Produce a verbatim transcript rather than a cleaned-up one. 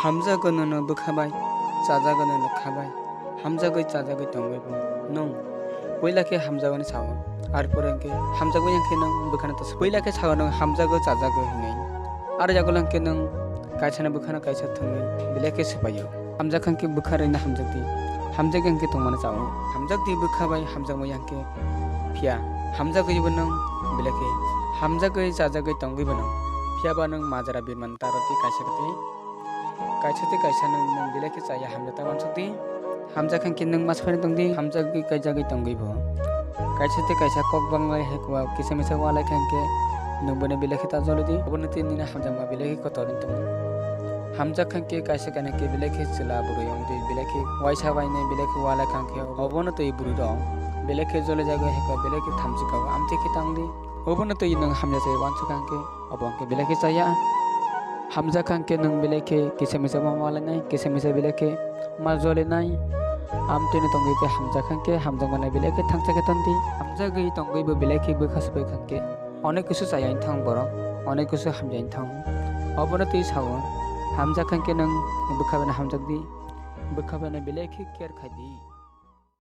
Hamjago nono bwkha bai, chajago nono kha bai, hamjagwi chajagwi tongwi bo nwng puila khe hamjagani sao, arpore hwnkhe hamjagwi hwnkhe nwng bwkhano ta puila khe sao nwng hamjago chajago hinwi. Aro yagulo hwnkhe nwng kaisano bwkhano kaisa thwngwi belai khe swpaio. Hamjak hwnkhe bwkha rwina hamjakdi, hamjak hwnkhe tongmani chao. Hamjakdi bwkha bai hamjakmaya hwnkhe phiya hamjagwi bo nwng belai khe hamjagwi chajagwi tongwi bo nwng. Phiya ba nwng majra biman taroti kaisa khe tei kaisa tei kaisa nwng nwng belai khe chaya hamjakta uansukdi. Hamjak hwnkhe nwng ma saphani tongdi, hamjagwi kaijagwi tongwi bo. Kaisa tei kaisa kok banglai hai kua kisa misa walai kha hwnkhe nwng bono belai khe ta jolidi. Obono tei nini hamjakma belai khe kotor wng tongo. Hamjak hwnkhe kaisa kainwi khe belai khe chwla bwrwi wngdi, belai khe waisa bainai belai khe walai kha hwnkhe obono tei bwrwi rok belai khe joli jagwi hai kua belai khe thamchi kha amtwi khe tangdi. Obono tei nwng hamjak chai uansuk kha hwnkhe. Obo hwnkhe belai khe chaya. Hamjak hwnkhe nwng belai khe kisa misa ma malainai, kisa misa belai khe ma jolinai. Amtwino tongwi khe hamjak hwnkhe hamjakmani belai khe thangsa khe tondi. Hamjagwi tongwi bo belai khe bwkha swbai hwnkhe onek kisu chaya thang borok, onek kisu hamjai thang. Obono twi sao, hamjak hwnkhe nwng bwkha bai hamjakdi, bwkha bai belai khe care khaidi.